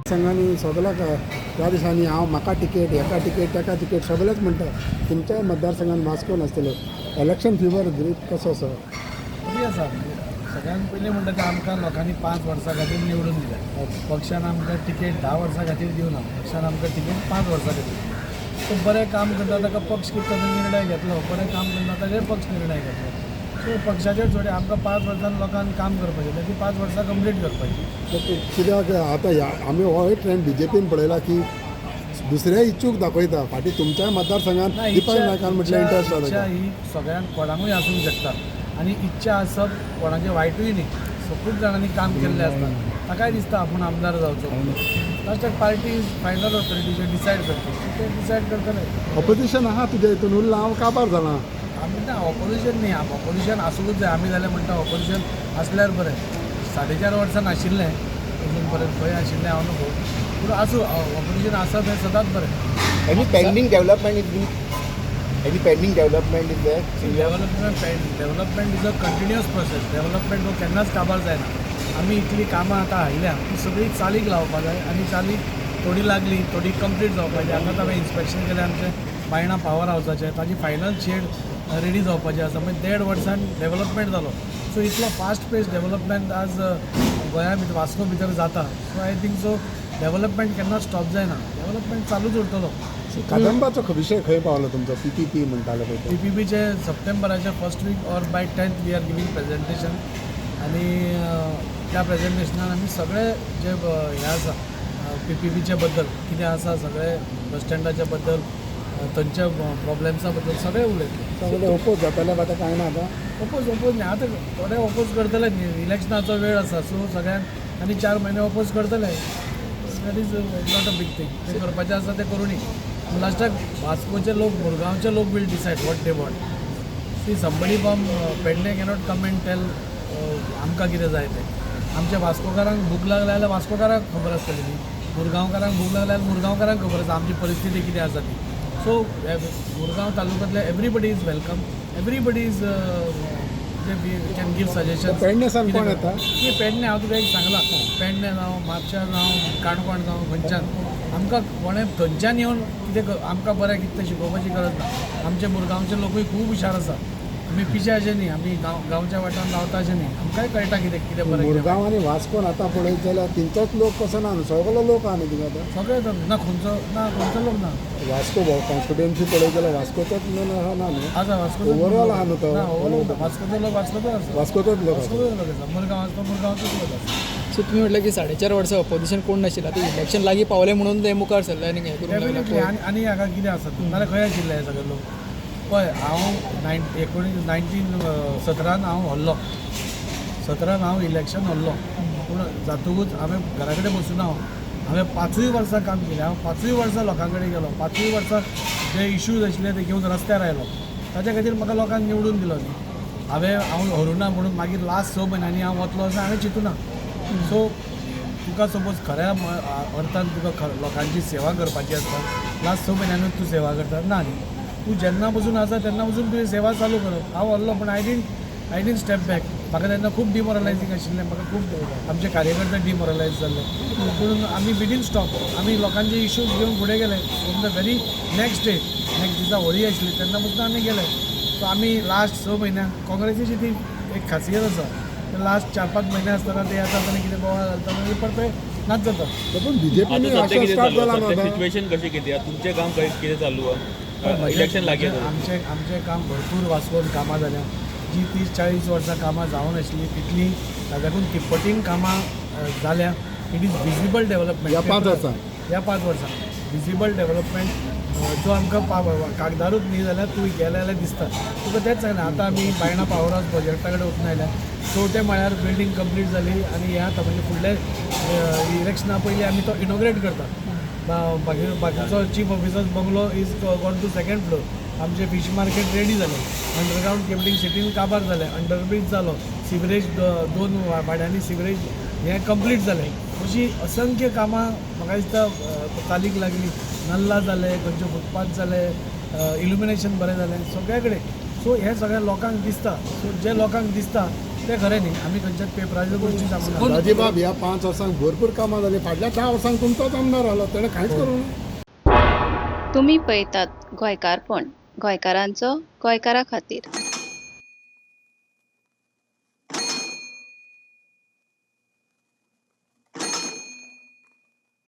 संघांनी सगळ्याक ह्या दिसांनी हांव म्हाका तिकेट, हेका तिकेट, तेका तिकेट सगळेच म्हणटा. तुमच्या मतदारसंघात वास्कोन आसतलो इलेक्शन फिवर ग्रीप कसो आसा? बरी आसा. सगळ्यात पयलीं म्हणटा तें, आमकां लोकांनी 5 वर्सां खातीर निवडून दिल्या. पक्षान आमकां तिकेट 10 वर्सां खातीर दिवना. पक्षान आमकां तिकेट 5 वर्सां खातीर दिल्या. सो बरें काम करता ताका पक्ष कितें ताजो निर्णय घेतलो, बरें काम करना ताजेर पक्ष निर्णय घेतलो. सो पक्षाचेर थोडें आमकां 5 वर्सान लोकांक काम करपाचें, ती 5 वर्सां कंप्लीट करपाची. कित्याक आतां ह्या आमी होय ट्रेंड बीजेपीन पळयला की दुसरे इच्छूक दाखयता. फाटीं तुमच्याय मतदारसंघात ना, दीपक नायकान म्हटल्यार इंट्रस्ट इच्छा जाता. ही सगळ्यांक कोणाकूय आसूंक शकता आनी इच्छा आसप कोणाचें वायटूय न्ही. सो खूब जाणांनी काम केल्लें आसता, ताकाय दिसता आपूण आमदार जावचो. लास्टाक पार्टी is final authority, जे डिसायड करतली ते डिसायड करतले. ऑपोजिशन आहा तुज्या हितून उरलां, हांव काबार जालां. आमी ना, ऑपोजिशन न्ही. ऑपोजिशन आसूंकच जाय. आमी जाल्यार म्हणटा, ऑपोजिशन आसल्यार बरें. 4.5 वर्सां नाशिल्लें अजून पर्यंत. खंय आशिल्लें हांव नको, पूण आसूं, ऑपोजिशन आसप हें सदांच बरें. Any pending development is been, any pending development is there? Development is a continuous process. Development हो केन्नाच काबार जायना. आमी इतली कामां आतां हाडल्या, ती सगळीं चालीक लावपा जाय आनी चालीक थोडी लागली, थोडी कंप्लीट जावपाची. आतांच हांवें इन्स्पेक्शन केलें आमचें बायणा पावर हावसाचें. ताजी फायनल शेड रेडी जावपाची आसा. मागीर देड वर्सान डेवलपमेंट जालो. सो इतलो फास्ट पेस डेवलपमेंट आज गोंया भितर, वास्को भितर जाता. So I think so development केन्नाच स्टॉप जायना, डेवलपमेंट चालूच उरतलो. कदंबाचो विशय खंय पावलो तुमचो? पीपीपी म्हणटाले पळय ते. पीपीपीचे सप्टेंबराच्या first week or by 10th we are giving presentation आनी त्या प्रेजेंटेशनान आमी सगळे जे हें आसा, पीपीपीचे बद्दल कितें आसा, सगळे बस स्टँडाच्या बद्दल, थंयच्या प्रॉब्लेम्सा बद्दल सगळे उलयतले. सगळे ओपोज जाताले, आतां कांय ना आतां. ओपोज, ओपोज न्ही. आतां थोडे ओपोज करतले न्ही. इलेक्शनाचो वेळ आसा, सो सगळ्यांक आनी 4 म्हयने ओपोज करतले. That is not a big thing. ते करपाचें आसा ते करुनी. लास्टाक वास्कोचे लोक, मुरगांवचे लोक will decide what they want. See, somebody from Pedne cannot come and tell आमकां कितें जाय तें. आमच्या वास्कोकारांक भूक लागल्या जाल्यार वास्कोकारांक खबर आसतली न्ही. मुरगांवकारांक भूक लागल्या जाल्यार मुरगांवकारांक खबर आसा आमची परिस्थिती कितें आसा ती. सो मुरगांव तालुक्यांतले everybody is welcome, everybody is can give suggestion. Pedne सावन कोण येता? ती पेडणे, हांव तुका एक सांगलां, पेडणे जावं, म्हापशा जावं, काणकोण जावं, खंयच्यान आमकां कोणें थंयच्यान येवन कितें आमकां बरें कितें शिकोवपाची गरज ना. आमचे मुरगांवचे लोकूय खूब हुशार आसा. आमी पिशे अशें न्ही. आमी गांवच्या वाठारांत रावता अशें न्ही. आमकांय कळटा कितें कितें बरें कितें वायट. मुरगांव आनी वास्कोन आतां पळयत जाल्यार थंयचोच लोक कसो ना न्हू, सगलो लोक आहा न्ही थिंगा आतां. सगळे तर ना, खंयचो ना, खंयचो लोक ना. वास्को कॉन्स्टिट्युएन्सी पळयत जाल्यार वास्कोचोच आहा ना न्हू? आसा वास्कोचो. Overall आहा न्हू तो? ना, overall ना. वास्कोचो लोक वास्कोचो आसा. वास्कोचोच लोक आसा. वास्कोचो लोक आसा. मुरगांव आसा तो मुरगांवचोच लोक आसा. सो तुमी म्हटलें की 4.5 वर्सां ऑपोजिशन कोण नाशिल्लें. आतां इलेक्शन लागीं पावलें म्हणून ते मुखार सरले आनी हें करूंक लागले. डेफिनेटली. आनी हाका कितें आसा, नाल्यार खंय आशिल्ले हे सगळे लोक? पळय, हांव नायन एकोणीस 1917न हांव हरलो. 17न हांव इलेक्शन हरलो, पूण जातकूच हांवें घरा कडेन बसून हांव हांवें 5ूय वर्सां काम केलें. हांव 5ूय वर्सां लोकां कडेन गेलो, 5ूय वर्सां जे इश्यूज आशिल्ले ते घेवन रस्त्यार आयलो. ताच्या खातीर म्हाका लोकांक निवडून दिलो न्ही. हांव हरूना म्हणून मागीर लास्ट 6 म्हयन्यांनी हांव वतलो अशें हांवें चिंतूना. सो तुका सपोज खऱ्या अर्थान तुका लोकांची सेवा करपाची आसता, लास्ट 6 म्हयन्यानूच तूं सेवा करता ना न्ही. तूं जेन्ना पसून आसा तेन्ना पसून तुवें सेवा चालू करप. हांव हरलो, पूण I didn't step back. म्हाका तेन्ना खूब डिमोरलायजींग आशिल्लें. म्हाका खूब आमचे कार्यकर्ते डिमोरलायज जाल्ले, पूण आमी we didn't stop. आमी लोकांचे इश्यूज घेवन फुडें गेले. From the very next day, next दिसा होळी आशिल्ली, तेन्ना पसून आमी गेले. सो आमी लास्ट 6 म्हयन्यांक, काँग्रेसीची ती एक खासियत आसा, लास्ट 4-5 म्हयने आसतना ते येतात आनी कितें बोवाळ घालतात, मागीर परते नाच जाता. पूण बीजेपीन आता सध्या कितें स्टार्ट चालू जाला आसा? न्हू सध्या आतां. सिच्युएशन कशी कितें आसा? तुमचें काम खंय कितें चालू आसा? इलेक्शन लागीं आसा. आमचें आमचें काम, भरपूर वास्कोन कामां जाल्या. जी 30-40 वर्सां कामां जावं नाशिल्लीं तितलीं, ताच्याकून तिप्पटीन कामां जाल्या. It is visible development. ह्या 5 वर्सां? ह्या 5 वर्सां विजिबल डेवलपमेंट, जो आमकां कागदारूच न्ही जाल्यार तूं गेले जाल्यार दिसता तुका. तेंच सांगना, आतां आमी बायणा पावर हावस प्रोजेक्टा कडेन वचून आयल्या. चवथें म्हळ्यार बिल्डींग कंप्लीट जाली आनी हें आतां म्हणजे फुडले इलेक्शना पयलीं आमी तो इनॉग्रेट करता. बाकीचो chief officer bungalow is gone to second floor. आमचे फिश मार्केट रेडी जालें. अंडरग्रावंड केबलिंग सिटीन काबार जालें. अंडरब्रीज जालो. सिवरेज, दोन वाड्यांनी सिवरेज हें कंप्लीट जालें. अशीं असंख्य कामां म्हाका दिसता चालीक लागली. नल्ला जाले, खंयचे फुटपाथ जाले, इल्युमिनेशन बरें जालें सगळ्या कडेन. सो हें सगळें लोकांक दिसता. सो जे लोकांक दिसता तें खरें न्ही. आमी खंयच्याच पेपराच्यो गोश्टी सांगूना. राजीबाब, ह्या 5 वर्सांक भरपूर कामां जालीं. फाटल्या 10 वर्सांक तुमचोच आमदार आसलो, तेणें कांयच करूंक ना. तुमी पळयतात गोंयकारपण, गोंयकारांचो गोंयकारा खातीर.